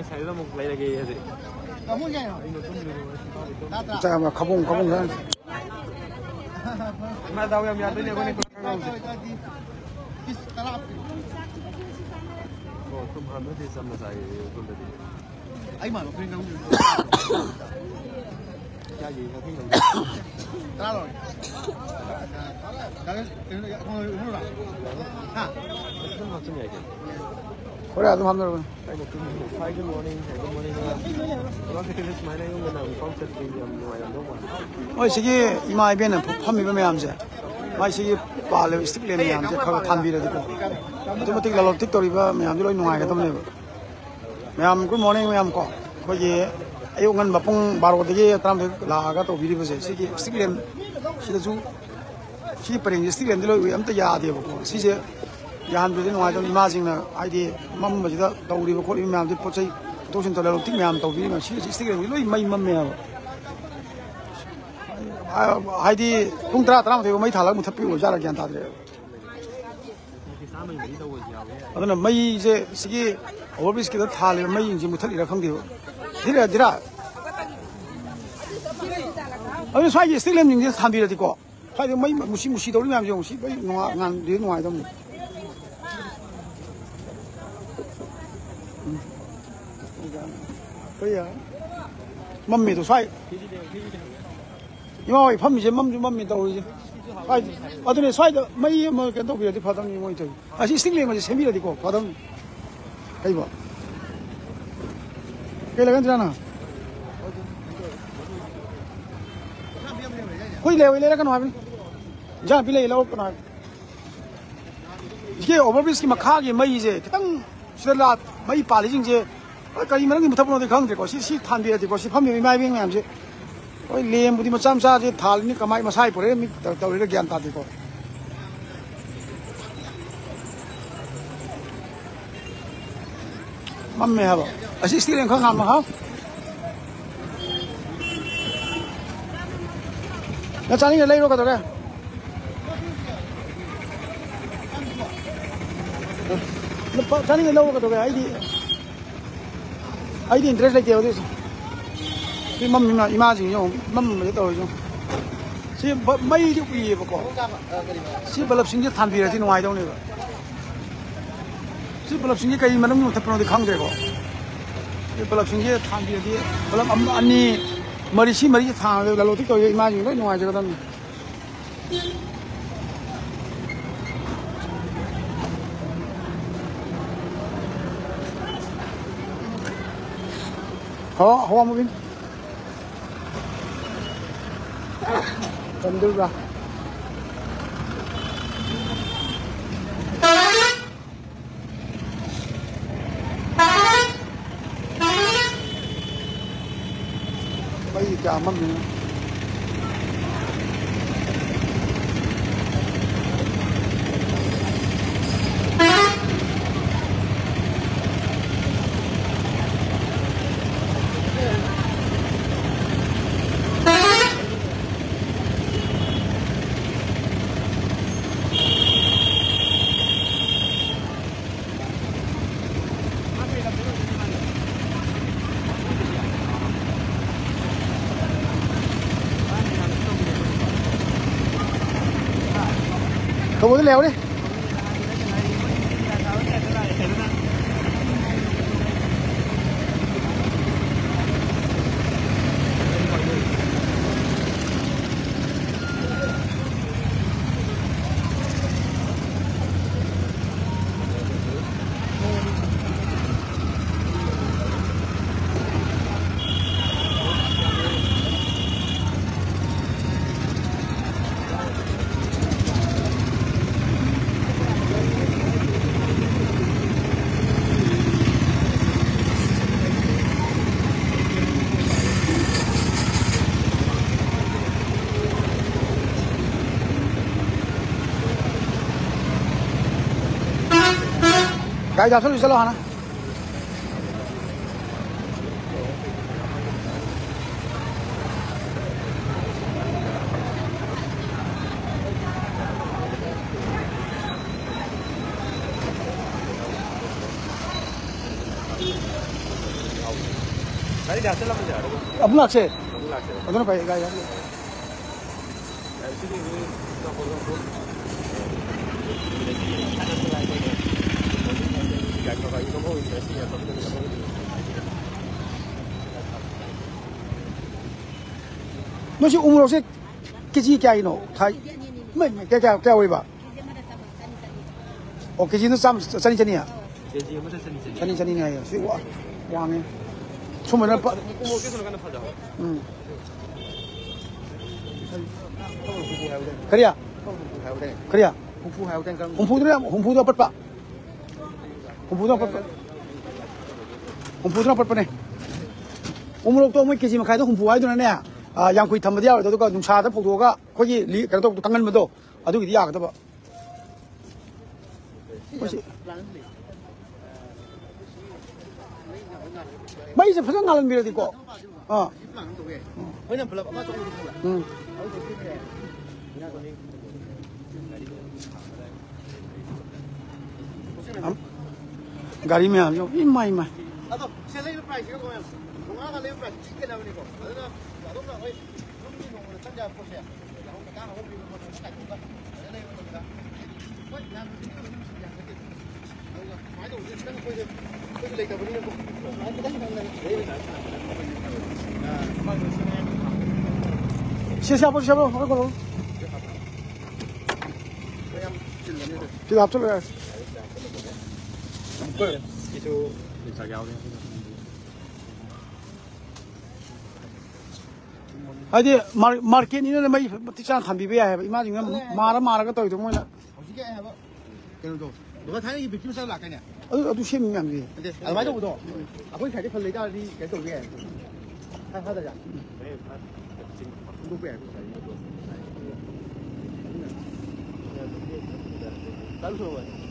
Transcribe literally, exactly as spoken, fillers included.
ꯁꯥꯏꯗ ꯑꯃꯨꯛ ꯂꯩꯔꯒꯦ ꯍꯧꯖꯤꯛ꯫ ꯆꯥꯕ ꯈꯕꯨꯡ ꯈꯕꯨꯡ ꯈꯔ꯫ ꯏꯃꯥ ꯗꯥꯎ ꯌꯥꯝ ꯌꯥꯗꯣꯏꯅꯦ ꯑꯩꯈꯣꯏꯅ꯫ ꯑꯣ, ꯊꯨꯝ ꯍꯥꯞꯅꯗꯦ, ꯆꯝꯅ ꯆꯥꯏꯌꯦ ꯎꯈ꯭ꯔꯨꯜꯗꯗꯤ꯫ ꯑꯩ ꯃꯥꯟꯕ ꯐꯨꯔꯤꯠ ꯉꯥꯡꯕꯤꯌꯨ꯫ ꯆꯥꯒꯦ, ꯉꯥꯛꯇꯪ ꯉꯥꯡꯕꯤꯌꯨ꯫ ꯇꯔꯥ ꯂꯧꯔꯦ꯫ ꯍꯥ? ꯑꯗꯨꯝ ꯍꯥꯞꯆꯤꯟ ꯌꯥꯏ ꯀꯩꯅꯣ꯫ ꯍꯣꯔꯦꯟ ꯑꯗꯨꯝ ꯍꯥꯞꯅꯔꯕꯅꯤ꯫ Hi, good morning. Hi, good morning. ꯁꯨꯃꯥꯏꯅ ꯌꯨꯝꯗ ꯅꯪ ꯐꯥꯎ ꯆꯠꯄꯤ ꯌꯥꯝ ꯅꯨꯡꯉꯥꯏꯔꯝꯗꯧ ꯃꯥꯜꯂꯦ꯫ ꯍꯣꯏ, ꯁꯤꯒꯤ ꯏꯃꯥ ꯏꯕꯦꯟꯅ ꯐꯝꯃꯤꯕ ꯃꯌꯥꯝꯁꯦ, ꯃꯥꯏ ꯁꯤꯒꯤ ꯄꯥꯜꯂꯤꯕ ꯏꯁꯇꯤꯛ ꯂꯦꯝ ꯃꯌꯥꯝꯁꯦ ꯈꯔ ꯈꯔ ꯊꯥꯟꯕꯤꯔꯗꯤꯀꯣ, ꯑꯗꯨꯛ ꯃꯇꯤꯛ ꯂꯂꯣꯟ ꯏꯇꯤꯛ ꯇꯧꯔꯤꯕ ꯃꯌꯥꯝꯁꯦ ꯂꯣꯏ ꯅꯨꯡꯉꯥꯏꯒꯗꯕꯅꯦꯕ꯫ ꯃꯌꯥꯝ, good morning ꯃꯌꯥꯝ ꯀꯣ꯫ ꯑꯩꯈꯣꯏꯒꯤ ꯑꯌꯨꯛ ꯉꯟꯕ ꯄꯨꯡ ꯕꯥꯔꯣꯗꯒꯤ ꯇꯔꯥꯃꯥꯊꯣꯏ ꯂꯥꯛꯑꯒ ꯇꯧꯕꯤꯔꯤꯕꯁꯦ, ꯁꯤꯒꯤ ꯏꯁꯇꯤꯛ ꯂꯦꯝ ꯁꯤꯗꯁꯨ, ꯁꯤꯒꯤ ꯄꯔꯦꯡꯁꯦ ꯏꯁꯇꯤꯛ ꯂꯦꯝꯗꯤ ꯂꯣꯏ ꯑꯝꯇ ꯌꯥꯗꯦꯕꯀꯣ꯫ ꯁꯤꯁꯦ ꯌꯥꯍꯟꯗ꯭ꯔꯗꯤ ꯅꯨꯡꯉꯥꯏꯇꯕꯅꯤ꯫ ꯏꯃꯥꯁꯤꯡꯅ ꯍꯥꯏꯗꯤ ꯃꯝꯕꯁꯤꯗ ꯇꯧꯔꯤꯕ ꯈꯣꯠꯂꯤꯕ ꯃꯌꯥꯝꯁꯦ, ꯄꯣꯠ ꯆꯩ ꯆꯠꯊꯣꯛ ꯆꯠꯁꯤꯟ ꯇꯧꯔꯦ, ꯂꯧꯊꯣꯛ ꯃꯌꯥꯝ ꯇꯧꯕꯤꯔꯤꯕ ꯁꯤꯒꯤ ꯏꯁꯇꯤꯛ ꯂꯦꯝꯁꯦ ꯂꯣꯏ ꯃꯩ ꯃꯝꯃꯦ ꯍꯥꯏꯕ꯫ ꯍꯥꯏꯗꯤ ꯄꯨꯡ ꯇꯔꯥ, ꯇꯔꯥꯃꯥꯊꯣꯏ ꯐꯥꯎ ꯃꯩ ꯊꯥꯜꯂꯒ ꯃꯨꯊꯠꯄꯤꯕ ꯑꯣꯏꯖꯥꯠꯂ ꯒ꯭ꯌꯥꯟ ꯇꯥꯗ꯭ꯔꯦꯕ꯫ ꯑꯗꯨꯅ ꯃꯩꯁꯦ ꯁꯤꯒꯤ ꯑꯣꯚꯔ ꯕ꯭ꯔꯤꯖꯀꯤꯗ ꯊꯥꯜꯂꯤꯕ ꯃꯩꯁꯤꯡꯁꯦ ꯃꯨꯊꯠꯂꯤꯔꯥ ꯈꯪꯗꯦꯕ꯫ ꯙꯤꯔꯥ, ꯙꯤꯔꯥ꯫ ꯑꯗꯨꯅ ꯁ꯭ꯋꯥꯏꯒꯤ ꯏꯁꯇ꯭ꯔꯤꯠ ꯂꯦꯝꯞꯁꯤꯡꯁꯦ ꯊꯥꯟꯕꯤꯔꯗꯤꯀꯣ, ꯁ꯭ꯋꯥꯏꯗ ꯃꯩ ꯃꯨꯁꯤ ꯃꯨꯁꯤ ꯇꯧꯔꯤ ꯃꯌꯥꯝꯁꯦ ꯌꯦꯡꯉꯨ꯫ ꯁꯤ ꯃꯩ ꯅꯨꯡꯉꯥ-, ꯉꯥꯟꯗ꯭ꯔꯗꯤ ꯅꯨꯡꯉꯥꯏꯗꯧꯅꯤ꯫ ꯎꯝ꯫ ꯀꯔꯤ ꯌꯥ-, ꯃꯝꯃꯤꯗꯣ ꯁ꯭ꯋꯥꯏ꯫ ꯏꯃꯥ ꯍꯣꯏ ꯐꯝꯃꯤꯁꯦ ꯃꯝꯁꯨ ꯃꯝꯃꯤ ꯇꯧꯔꯤꯁꯦ꯫ ꯁ꯭ꯋꯥꯏꯗ, ꯑꯗꯨꯅꯦ ꯁ꯭ꯋꯥꯏꯗ ꯃꯩ ꯑꯃ ꯀꯩꯅꯣ ꯇꯧꯕꯤꯔꯗꯤ ꯐꯗꯧꯅꯤ ꯃꯣꯏ ꯇꯧꯔꯤꯁꯦ꯫ ꯑꯁꯤ ꯏꯁꯇꯤꯛ ꯂꯦꯝ ꯑꯁꯤ ꯁꯦꯝꯕꯤꯔꯗꯤꯀꯣ ꯐꯗꯧꯅꯤ꯫ ꯀꯩꯕꯣ? ꯀꯩ ꯂꯩꯒꯟꯗ꯭ꯔꯥꯅ? ꯑꯩꯈꯣꯏ ꯂꯩꯍꯧꯏ, ꯂꯩꯔꯛꯀꯅꯨ ꯍꯥꯏꯕꯅꯤ꯫ ꯏꯟꯖꯥꯡ ꯅꯥꯄꯤ ꯂꯩ, ꯂꯧꯔꯛꯀꯅꯨ ꯍꯥꯏꯕꯅꯤ꯫ ꯁꯤꯒꯤ ꯑꯣꯚꯔ ꯕ꯭ꯔꯤꯖꯀꯤ ꯃꯈꯥꯒꯤ ꯃꯩꯁꯦ ꯈꯤꯇꯪ ꯁꯤꯗ ꯂꯥ-, ꯃꯩ ꯄꯥꯜꯂꯤꯁꯤꯡꯁꯦ, ꯍꯣꯏ, ꯀꯔꯤ ꯃꯔꯝꯒꯤ ꯃꯨꯊꯠꯄꯅꯣꯗꯤ ꯈꯪꯗ꯭ꯔꯦꯀꯣ꯫ ꯁꯤ, ꯁꯤ ꯊꯥꯟꯕꯤꯔꯗꯤꯀꯣ, ꯁꯤ ꯐꯝꯃꯤꯕ ꯏꯃꯥ ꯏꯕꯦꯟ ꯃꯌꯥꯝꯁꯦ, ꯍꯣꯏ, ꯂꯦꯝꯕꯨꯗꯤ ꯃꯆꯥ ꯃꯆꯥꯁꯦ ꯊꯥꯜꯂꯤꯅꯤ, ꯀꯃꯥꯏ ꯃꯁꯥꯒꯤ ꯄꯨꯔꯛꯏꯔ ꯃꯤ ꯇꯧ-, ꯇꯧꯔꯤꯔ ꯒ꯭ꯌꯥꯟ ꯇꯥꯗꯦꯀꯣ꯫ ꯃꯝꯃꯦ ꯍꯥꯏꯕ꯫ ꯑꯁꯤ ꯏꯁꯇꯤꯜ ꯑꯃꯈꯛ ꯉꯥꯟꯕ ꯍꯥꯎ꯫ ꯅꯪ ꯆꯥꯅꯤꯡꯉ ꯂꯩꯔꯣ ꯀꯩꯗꯧꯔꯦ? ꯂꯨꯄꯥ ꯆꯥꯅꯤꯡꯉ ꯂꯧꯔꯣ ꯀꯩꯗꯧꯔꯦ? ꯑꯩꯗꯤ ꯑꯩꯗꯤ interest ꯂꯩꯇꯦꯕ ꯑꯗꯨꯏꯁꯨ꯫ ꯁꯤ ꯃꯝ ꯏꯃꯥ-, ꯏꯃꯥꯁꯤꯡꯁꯦ ꯌꯦꯡꯉꯨ, ꯃꯝꯕꯁꯦ ꯇꯧꯔꯤꯁꯦ ꯌꯦꯡꯉꯨ꯫ ꯁꯤ ꯕ-, ꯃꯩꯗꯤ ꯎꯏꯌꯦꯕꯀꯣ꯫ ꯁꯤ ꯕꯂꯞꯁꯤꯡꯁꯦ ꯊꯥꯟꯕꯤꯔꯗꯤ ꯅꯨꯡꯉꯥꯏꯗꯧꯅꯦꯕ꯫ ꯁꯤ ꯕꯂꯞꯁꯤꯡꯁꯦ ꯀꯩ ꯃꯅꯨꯡ ꯃꯨꯊꯠꯄꯅꯣꯗꯤ ꯈꯪꯗ꯭ꯔꯦꯀꯣ꯫ ꯁꯤ ꯕꯂꯞꯁꯤꯡꯁꯦ ꯊꯥꯟꯕꯤꯔꯗꯤ ꯕꯂꯞ ꯑꯃ, ꯑꯅꯤ, ꯃꯔꯤ, ꯁꯤ ꯃꯔꯤꯁꯦ ꯊꯥꯟꯕꯗ ꯂꯂꯣꯟꯇ꯭ꯔꯤꯛ ꯇꯧꯔꯤꯁꯦ ꯏꯃꯥꯁꯤꯡ ꯂꯣꯏ ꯅꯨꯡꯉꯥꯏꯖꯒꯗꯕꯅꯤ꯫ ꯍꯣ, ꯍꯣ, ꯑꯃꯨꯕꯤ꯫ ꯆꯟꯗ꯭ꯔꯕ꯭ꯔꯥ? ꯃꯩ ꯀꯌꯥ ꯃꯝꯃꯤꯅꯣ꯫ ꯇꯧꯕꯗ ꯂꯩꯍꯧꯔꯦ꯫ गाड़ी दाखिल चलो आना। ꯒꯥꯔꯤ ꯂꯥꯛꯁꯜꯂꯝꯕꯁꯦ ꯑꯗꯨꯝ ꯑꯃꯨꯛ ꯂꯥꯛꯁꯦ꯫ ꯑꯃꯨꯛ ꯂꯥꯛꯁꯦ꯫ ꯑꯗꯨꯅ ꯐꯩ, ꯒꯥꯔꯤ ꯂꯥꯛꯁꯦ꯫ ꯁꯤꯒꯤ ꯃꯤ ꯅꯣꯏꯁꯤ ꯎꯃꯣꯔꯣꯛꯁꯦ ꯀꯦꯖꯤ ꯀꯌꯥꯒꯤꯅꯣ? ꯊꯥꯏ-, ꯏꯃꯥꯏ, ꯏꯃꯥꯏ, ꯀꯌꯥ, ꯀꯌꯥ, ꯀꯌꯥ ꯑꯣꯏꯕ? ꯑꯣ, ꯀꯦꯖꯤꯗ ꯆꯥꯝꯃ, ꯆꯅꯤ, ꯆꯅꯤ? ꯀꯦꯖꯤ ꯑꯃꯗ ꯆꯅꯤ ꯆꯅꯤ꯫ ꯆꯅꯤ ꯆꯅꯤꯅꯦ ꯍꯥꯏꯌꯦ꯫ ꯁꯤ ꯋꯥ-, ꯋꯥꯡꯉꯦ꯫ ꯁꯨꯝꯕꯅ ꯄ-, ꯎꯃꯣꯔꯣꯛꯇꯤ ꯁꯣꯝ ꯅꯥꯀꯟꯗ ꯐꯖꯍꯧꯋꯦ꯫ ꯎꯝ꯫ ꯀꯔꯤ? ꯍꯨꯝꯐꯨ ꯍꯥꯏꯕꯗꯥꯏ? ꯀꯔꯤ? ꯍꯨꯝꯐꯨ ꯍꯥꯏꯕꯗꯥꯏ? ꯍꯨꯝꯐꯨ ꯍꯥꯏꯕꯗꯥꯏ? ꯍꯨꯝꯐꯨꯗꯨꯅ ꯌꯥꯝ, ꯍꯨꯝꯐꯨꯗꯣ ꯑꯄꯠꯄ꯫ ꯍꯨꯝꯐꯨꯗꯨꯅ ꯑꯄꯠꯄ꯫ ꯍꯨꯝꯐꯨꯗꯨꯅ ꯑꯄꯠꯄꯅꯦ꯫ ꯎꯃꯣꯔꯣꯛꯇꯣ ꯃꯣꯏ ꯀꯦꯖꯤ ꯃꯈꯥꯏꯗ ꯍꯨꯝꯐꯨ ꯍꯥꯏꯗꯨꯅꯅꯦ, ꯑ, ꯌꯥꯝ ꯀꯨꯏ ꯊꯝꯕꯗꯤ ꯌꯥꯔꯣꯏꯗ, ꯑꯗꯨꯒ ꯅꯨꯡꯁꯥꯗ ꯐꯧꯗꯣꯛꯑꯒ ꯑꯩꯈꯣꯏꯒꯤ ꯂꯤ-, ꯀꯩꯅꯣ ꯇꯧꯕꯗꯣ, ꯀꯪꯍꯟꯕꯗꯣ, ꯑꯗꯨꯒꯤꯗꯤ ꯌꯥꯒꯗꯕ꯫ ꯃꯣꯏꯁꯤ ꯃꯩꯁꯦ ꯐꯖꯅ ꯉꯥꯜꯍꯟꯕꯤꯔꯗꯤꯀꯣ꯫ ꯑꯥ꯫ ꯎꯝ꯫ ꯑꯝ-, ꯒꯥꯔꯤ ꯃꯌꯥꯝꯁꯦ ꯏꯃꯥꯏ, ꯏꯃꯥꯏ꯫ ꯑꯗꯣ ꯁꯤꯗ ꯂꯩꯕ priceꯁꯤꯒ ꯃꯌꯥꯝ ꯇꯣꯉꯥꯟꯅ ꯂꯩꯕ price ꯊꯤ ꯈꯦꯠꯅꯕꯅꯤꯀꯣ꯫ ꯑꯗꯨꯅ ꯑꯗꯣꯝꯅ ꯑꯩꯈꯣꯏ ꯌꯨꯝꯒꯤ ꯅꯣꯡꯃꯗ ꯆꯪ ꯌꯥꯕ ꯄꯣꯠꯁꯦ ꯌꯥꯍꯧ ꯉꯟꯇꯥ ꯍꯧꯒꯠꯄꯤꯕ ꯈꯣꯠꯄ ꯀꯥꯏꯊꯣꯛꯑꯒ ꯑꯗ ꯂꯩꯕ ꯃꯇꯝꯗ ꯍꯣꯏ ꯌꯥꯝ ꯅꯨꯡꯁꯤꯠ ꯑꯣꯏꯕ ꯅꯨꯡꯁꯤꯠ ꯌꯥꯝ ꯅꯠꯇꯦ꯫ ꯑꯗꯨꯒ ꯁꯨꯃꯥꯏꯅ ꯇꯧꯕꯁꯦ ꯈꯤꯇꯪ ꯑꯩꯈꯣꯏꯗ ꯑꯩꯈꯣꯏꯁꯨ ꯂꯩꯇꯕꯅꯤꯅꯀꯣ ꯁꯨꯃꯥꯏꯅ ꯈꯤꯇꯪ ꯈꯤꯇꯪ ꯂꯩ꯫ ꯁꯤ ꯁꯤ ꯍꯥꯞꯄꯣ, ꯁꯤ ꯍꯥꯞꯄꯣ, ꯍꯥꯞꯄꯣ꯫ ꯁꯤꯗ ꯍꯥꯞꯆꯜꯂꯣ ꯌꯥꯔꯦ꯫ ꯍꯥꯏꯗꯤ ꯃꯥꯔ-, ꯃꯥꯔꯀꯦꯠꯅꯤꯅ ꯃꯩ ꯃꯇꯤꯛ ꯆꯥꯅ ꯊꯥꯟꯕꯤꯕ ꯌꯥꯏ ꯍꯥꯏꯕ꯫ ꯏꯃꯥꯁꯤꯡꯅ ꯃꯥꯔ ꯃꯥꯔꯒ ꯇꯧꯔꯤꯗꯣ ꯃꯣꯏꯅ꯫ ꯍꯧꯖꯤꯛꯀꯤ ꯑꯩ ꯍꯥꯏꯕ ꯀꯩꯅꯣꯗꯣ, ꯕꯕꯥ ꯊꯥꯏꯅꯒꯤ ꯕꯤꯛꯀꯤ ꯃꯆꯥ ꯂꯥꯛꯀꯅꯦ꯫ ꯑꯗꯨ, ꯑꯗꯨ ꯁꯦꯝꯃꯤ ꯃꯌꯥꯝꯁꯦ꯫ ꯅꯠꯇꯦ, ꯑꯗꯨꯃꯥꯏꯅ ꯇꯧꯕꯗꯣ ꯑꯩꯈꯣꯏ ꯁ꯭ꯋꯥꯏꯗ ꯈꯔ ꯂꯩꯇꯥꯔꯗꯤ ꯀꯩꯅꯣ ꯇꯧꯕ ꯌꯥꯏ꯫ ꯊꯥ ꯊꯥꯗꯒ ꯍꯨꯟꯗꯣꯛꯄ ꯌꯥꯏ꯫ ꯆꯥꯔꯨ ꯁꯣꯔꯣꯛ꯫